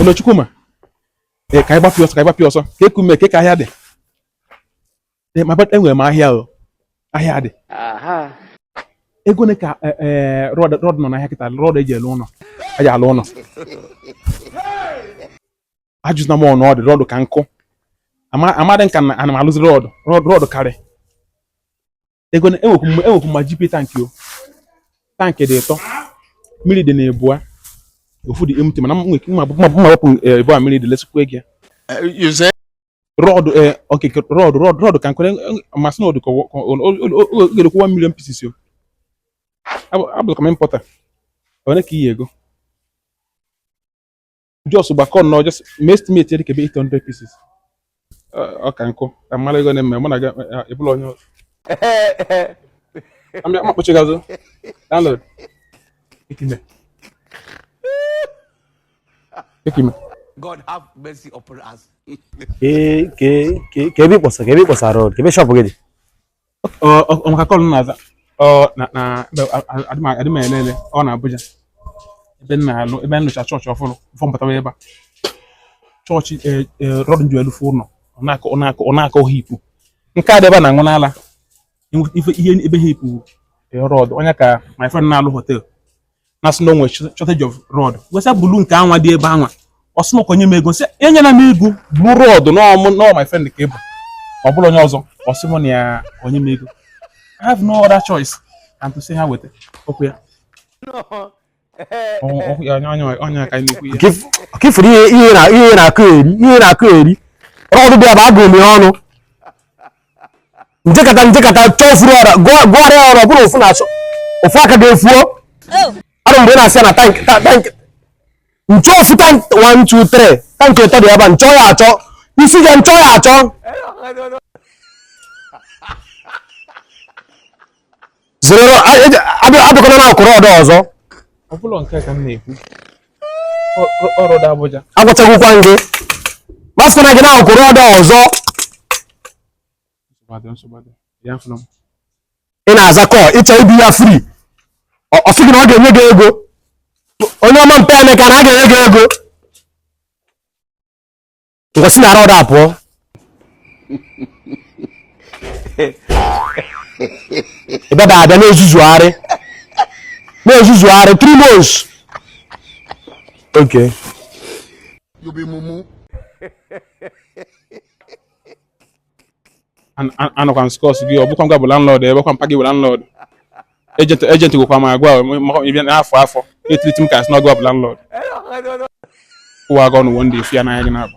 Hello, Chukwuma. Ee, ka anyị gbapụ ọsọ, ka anyị gbapụ ọsọ, ka eku mee ka ahịa dị. Ee, ma enwere m ahịa, o ahịa dị. Ego ole ka rod nọ n'ahịa kịta? Rod eji elu ụlọ, eji alụ ụlọ. Ajụzina m ọnụ ọ dị rod ka nkụ. Amadị nka na ana m alụzi rod rod rod karị ego. Enwekwu ma GP tank, o tank dị ịtọ, mmiri dị na ebua, ofu dị empty, mana mma mma wepụ ebua mmiri dị, lesikwa ego ya. You say? Rod, okay, rod rod rod ka nkụ masị na ọdụ ka ọ ga-ekwu 1 million pieces o. Abụkwa m importer. Onye ka iyi ego just gbakọ nnọọ, just mee estimate, dị ka ebe 800 pieces. Ọ ka nkụ ka mara ego na-eme mụ na gị ebụla onye ọzọ. Ama kpọchi gị azụ download ekime ekime. God have mercy upon us. Ke ebe ịkpọsa, ka ebe ịkpọsa rod, ka ebe shop gị dị? Ọ maka call na-aza ọ na adị m ele ele ọ na Abuja, ebe m na-alụ, ebe m lụcha chọọchị ọfụrụ before m batawa ebe a. Chọọchị rod nju elu ụlọ, ọ na-akọ ọ na-akọ ọ na-akọ heap nke a dị ebe a na-aṅụ n'ala ife ihe ebe heap rod. Onye ka my friend na-alụ hotel na-asị na o nwere shortage of rod, wesa bulu nke anwa dị ebe anwa. Ọ sị m ka onye m ego, sị enyela m ego bulu rod n'ọmụ nọ. My friend ka ị bụ, ọ bụrụ onye ọzọ, ọ sị m na ya onye m ego. I have no other choice than to say ha weta okwu ya. Ọ ya onye onye onye ka anyị na-ekwu ya. Ka ifuru ihe ihe na ihe na-akụ eri, ihe na-akụ eri rod dị ebe agụrụ m ya ọnụ njekata njekata chọọ furu ọra gụọrọ ya ọrụ. Ọ bụrụ ofu na-achọ ofu aka ga-efuo arụ mgbe ị na-asị ya na tank tank nchọ ofu tank 1 2 3 tank ịtọ dị ebe a, nchọ ya achọ isi ya, nchọ ya achọ zere abịakọna na akụrụ ọdọ ọzọ. Ọ bụla nke ka m na-ekwu ọrụ dị Abuja. Agwachagwụkwa gị masịkwana gị na akụrụ ọdọ ọzọ. Ị na-aza call, ịchọ ibi ya free, ọ sị gị na ọ ga-enye gị ego. Onye ọma mpe Emeka na a ga-enye gị ego ngosi na rod a pụọ. Ị bịaba abịa na-ezuzugharị na-ezuzugharị 3 months, okay. You be mumu. Anọkwa m scos gị, ọ bụkwa ngwa bụ landlord ebe kwa mpa gị bụ landlord. Agent agent gwakwa m agwa ịbịa n'afọ afọ etiriti m ka sị na ọgụ bụ landlord kwụwa agụ ọnụ wonde efu ya n'anya gị na-abụ.